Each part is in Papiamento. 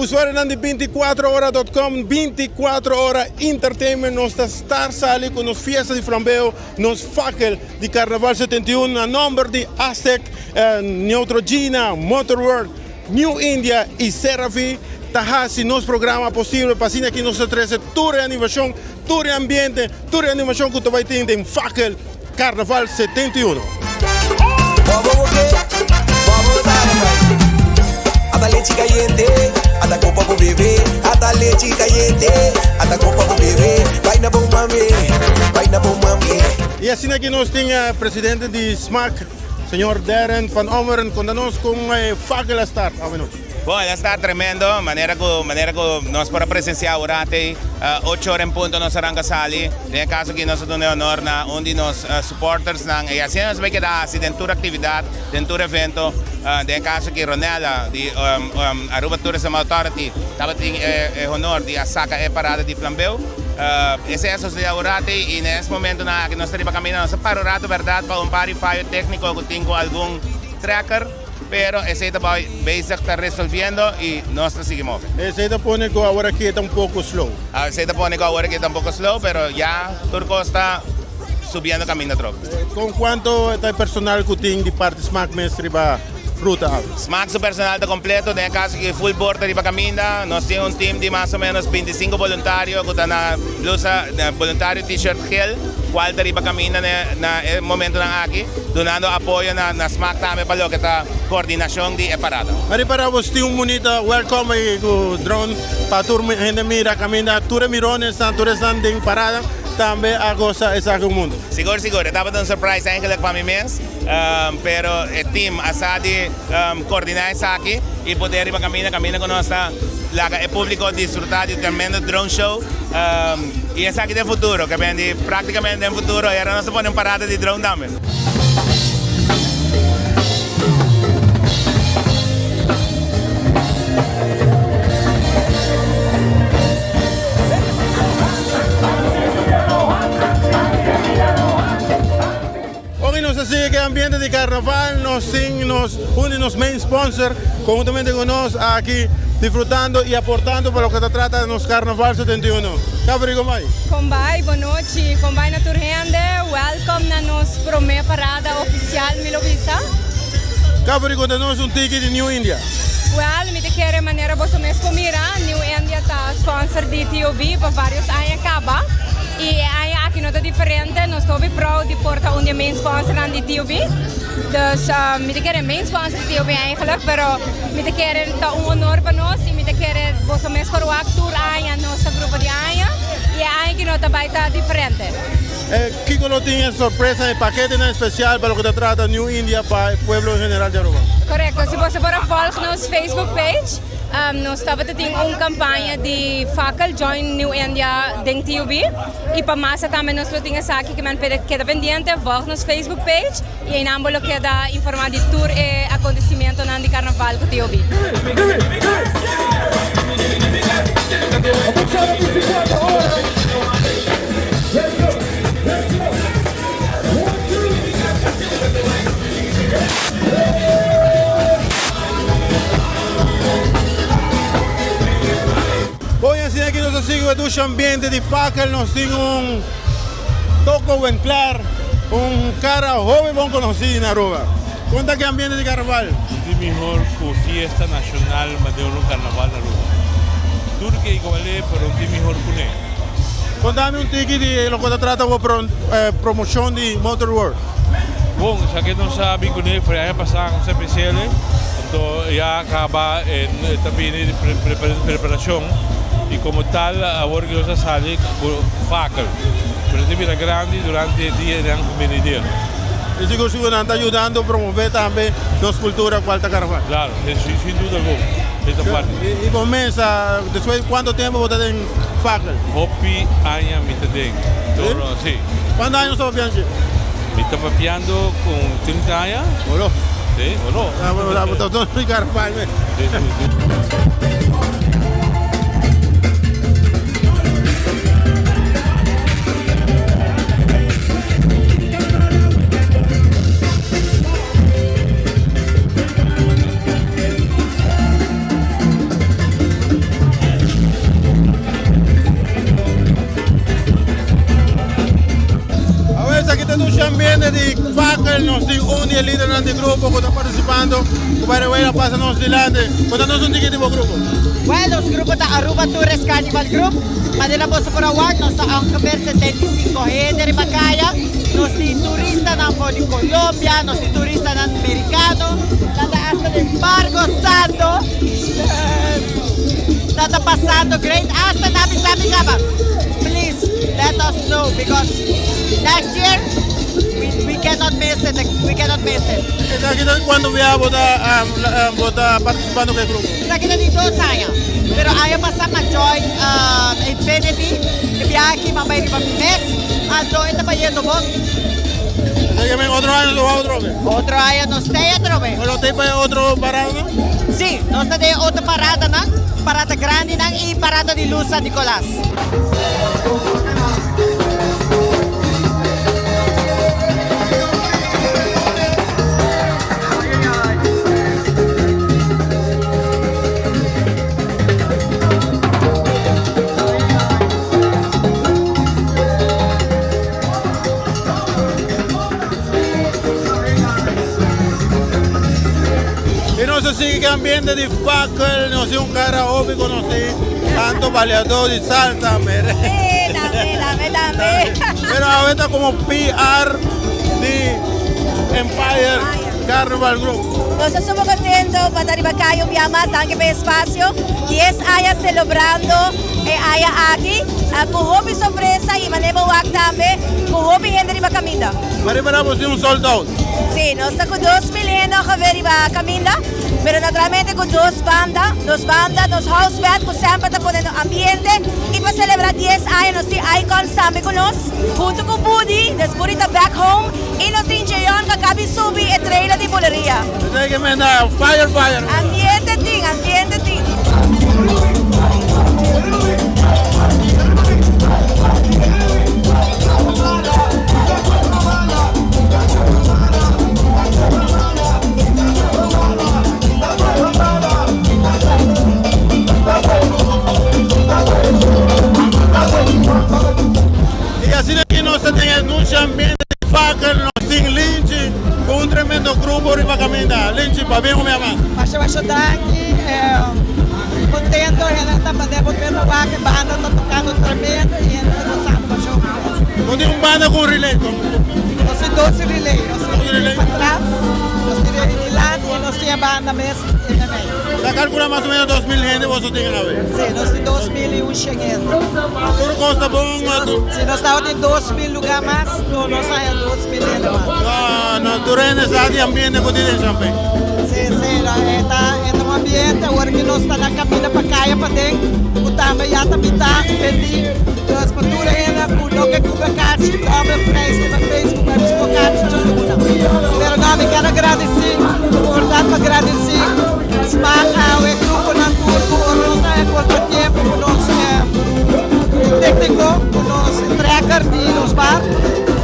Usuarionan di binticuatrohora.com, 24 ora entertainment, nos ta star sali cu nos fiesta di flambeo, nos fakkel di Carnaval 71 na nomber di Aztec, Neutrogena, Motorworld, New India y Serafi ta haci nos programa posibel pa asina aki nos ta trece tur e animacion, tur e ambiente, tur e animacion cu ta bay tin den fakkel Carnaval 71. Y asina aki nos tin e presidente di smac, señor Darren van Ommeren, conta nos con e fakkel a start awenochi. Bon, el a start tremendo, manera cu manera cu nos por a presencia awor-ate, ocho ora en punto nos a ranca sali. Den e caso aki nos a duna e honor na un di nos supportersnan y asina nos a bay keda haci den tur actividad, den tur evento. Den e caso aki Ronella di Aruba Tourism Authority tabatin e honor di a saca e parada di flambeu. Esey a sucede awor-ate y na es momentonan aki nos ta riba caminda. Nos a para un rato berdad pa un par di fayo tecnico cu tin cu algun tracker. Pero esey ta bay bezig ta resolviendo y nos ta sigui move. Esey ta pone cu awor aki e ta un poco slow. Esey ta pone cu awor aki e ta un poco slow, pero ya tur cos ta subiendo caminda atrobe. Con cuanto ta e personal cu tin di parti Smaak mes riba ruta awe? Smaak su personal ta completo, den e caso aki full board ta riba caminda. Nos tin un team di mas o menos 25 boluntario cu ta na blusa, boluntario t-shirt geel, cual ta riba caminda na e momentonan aki. Dunando apoyo na na smaak tambe pa loke ta coordinacion di e parada. Mari para bos tin un bunita welcome ayi cu drone pa tur hende mira caminda tur e mironesnan tur esnan den parada tambe a gosa esaki un mundo. Sigur sigur e tabata un surprise eigenlijk pa mi mes pero e team a sa di coordina esaki y poder riba caminda caminda cu nos ta laga e publico disfruta di un tremendo drone show. Y esaki den futuro, ke ben di practicamente den futuro era nos ta pone un parada di drone tambe. Hopi nos a sigui ku e ambiente di karnaval, nos tin nos un di nos main sponsor konhuntamente ku nos aki disfrutando i aportando pa loke ta trata nos karnaval 71. Cafri kon bai? Kon bai, bon nochi, kon bai na tur hende, welcome na nos prome parada ofisial mi lo bisa. Cafri konta nos un tiki di New India. Wel, mi ta kere manera boso mes por mira, New India ta sponsor di TOB pa varios aña kaba. Y e aña aki no ta diferente, nos ta hopi proud di por ta un di e main sponsornan di TUB. Dus mi ta kere main sponsor di TUB eigenlijk, pero mi ta kere ta un honor pa nos y mi ta kere boso mes por wak tur aña nos ta grupo di aña y e aña aki no ta bay ta diferente. Kiko lo tin e sorpresa, e paketenan especial pa loke ta trata New India pa e pueblo en general di Aruba? Correcto, si boso por a volg nos Facebook page, Nos tabata tin un campaña di fakkel Join New India den TUB y pa masa tambe nos lo tin esaki ke men pede keda pendiente volg nos Facebook page y einan bo lo keda informa di tur e acontecimientonan di carnaval cu TUB. Hoy asina aki nos a sigui dushi ambiente di fakkel, nos tin un Toko Wenclaar, un cara hopi bon conoci na Aruba. Con ta ki ambiente di carnaval? Un di mihor cu fiesta nacional manera un carnaval na Aruba. Tur ke igual'e pero un di mihor cune. Contami un tiki di loke ta trata bo promocion di Motor World. Bon, esaki nos a bin cune for e aña pasa nos a empecele. Anto ya caba e ta bini di preparacion y como tal awor cu nos a sali cu fakel. Pero ta bira grandi durante e dianan cu bini dia. Y sigur sigur nan ta yudando promove tambe nos cultura cual ta carnaval. Claro, sin duda algun e ta parti. Y bo mes a despues di cuanto tempo bo ta den fakel? Hopi aña mi ta den. Si? Cuanto aña bo ta papiando? Mi ta papiando cu 30 aña. Olo. Sí, olo. Ah, bo ta todo carnaval mes. Sí, sí, sí. Fakkel, nos tin un di e lidernan di grupo ku ta partisipando ku by the way a pasa nos dilanti. Konta nos un tiki di bo grupo. Well, nos grupo ta Aruba Tourist Carnival Group. Manera boso por a wak, nos ta ongeveer 75 hende riba kaya. Nos tin turistanan for di Colombia, nos tin turistanan Mericano, nan ta hasta den bar gozando. Nan ta pasando great. Hasta nan bisa mi caba, please let us know because next year we, we cannot miss it. We cannot miss it. Esaki ta cuanto bia bo ta bo ta participando cu e grupo? Esaki ta di dos aña. Pero aña pasa m'a join Infinity. E bia aki m'a bay riba mi mes. Anto e ta bayendo bon. Esaki men otro aña nos ta wak otro be? Otro aña nos ta otro be. Pero ta pa e otro parada no? Si, nos ta den e otro paradanan, parada grandinan y parada di luz San Nicolas. Y nos a sigui cu ambiente di fakkel, nos tin un cara hopi conoci, tanto baleador di salsa, merengue. Sí, tambe, tambe, tambe. Pero awe ta como PR di Empire Carnival Group. Nos ta super contento pa ta riba caya un bia mas, danki pa e espacio. Dies aña celebrando e aña aki cu hopi sorpresa y manera bo wak tambe cu hopi hende riba caminda. Ma riba nan bo tin un sold out. Sí, nos ta cu 2000 hende ongeveer riba caminda, pero naturalmente cu dos banda, nos banda, nos house band cu semper ta pone nos ambiente y pa celebra dies aña nos tin Icons tambe cu nos, hunto cu Budi, des Budi ta back home y nos tin Jeon cu a cabi subi e trailer di Buleria. Esey ke menda fire fire. Ambiente tin, ambiente tin. Y asina aki nos ta den e nochi ambiente di Faker, nos tin Linchi cu un tremendo grupo riba caminda. Linchi, pabia cu mi ama. Masha masha danki, contento hende ta manda bo beta wak e banda ta tocando tremendo y hende ta gozando masha hopi bes. No tin un banda cu un relay? Nos tin dos relay, nos tin un relay patras, nos tin relay dilanti y nos tin e banda mes en e mei. Ta calcula mas o menos 2000 hende boso tin awe? Si, nos tin 2000 y un shen hende. Tur cos ta bon? Si nos tabatin 2000 lugar mas, lo nos haya 2000 hende mas. No, no, tur hende sa di ambiente cu tin den Champagne. Si, si, e ta e ta un ambiente awor cu nos ta na caminda pa caya paden, cu tambe ya ta mita bendi. Dus pa tur hende cu no ke cumpra kachi, doble prijs riba Facebook, pa busca kachi djaluna. Pero no, mi kier a gradici, por berdad pa gradici Smaak awe, gruponan tur cu ora nos ta corta tiempo cu nos tecnico, cu nos trekker di nos bar,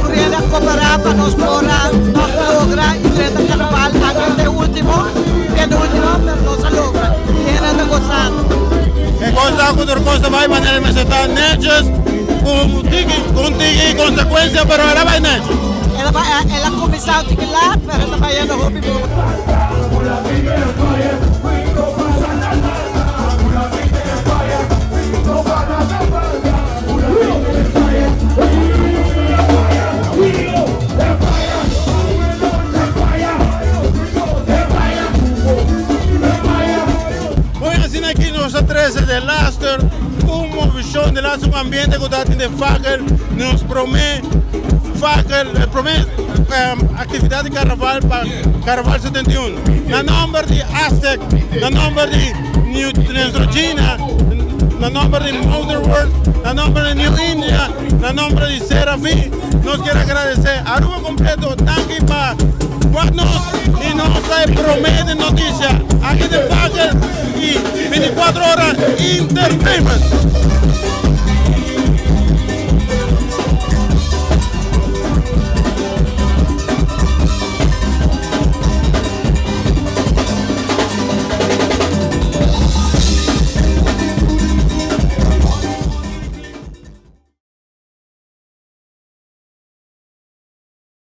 tur hende a coopera pa nos por a nog logra y drenta carnaval antes de ultimo, penultimo, pero nos a logra y hende ta gozando. E cos ta cu tur cos ta bay manera mester ta netjes cu un tiki cu un tiki consecuencia pero el a bay netjes. El a bay el a cuminsa un tiki laat pero el ta bayendo hopi bon. Hoy asina aki nos a trece de laster un movicion de laster un ambiente cu ta tin den fakkel nos prome fakkel e prome actividad di carnaval pa carnaval 71 na nomber di Aztec na nomber di New Neutrogena na nomber di Motorworld na nomber di New India na nomber di Serafi nos kier agradece Aruba completo danki pa wak nos y nos ta e prome den noticia aki den Fakel y 24 ora entertainment.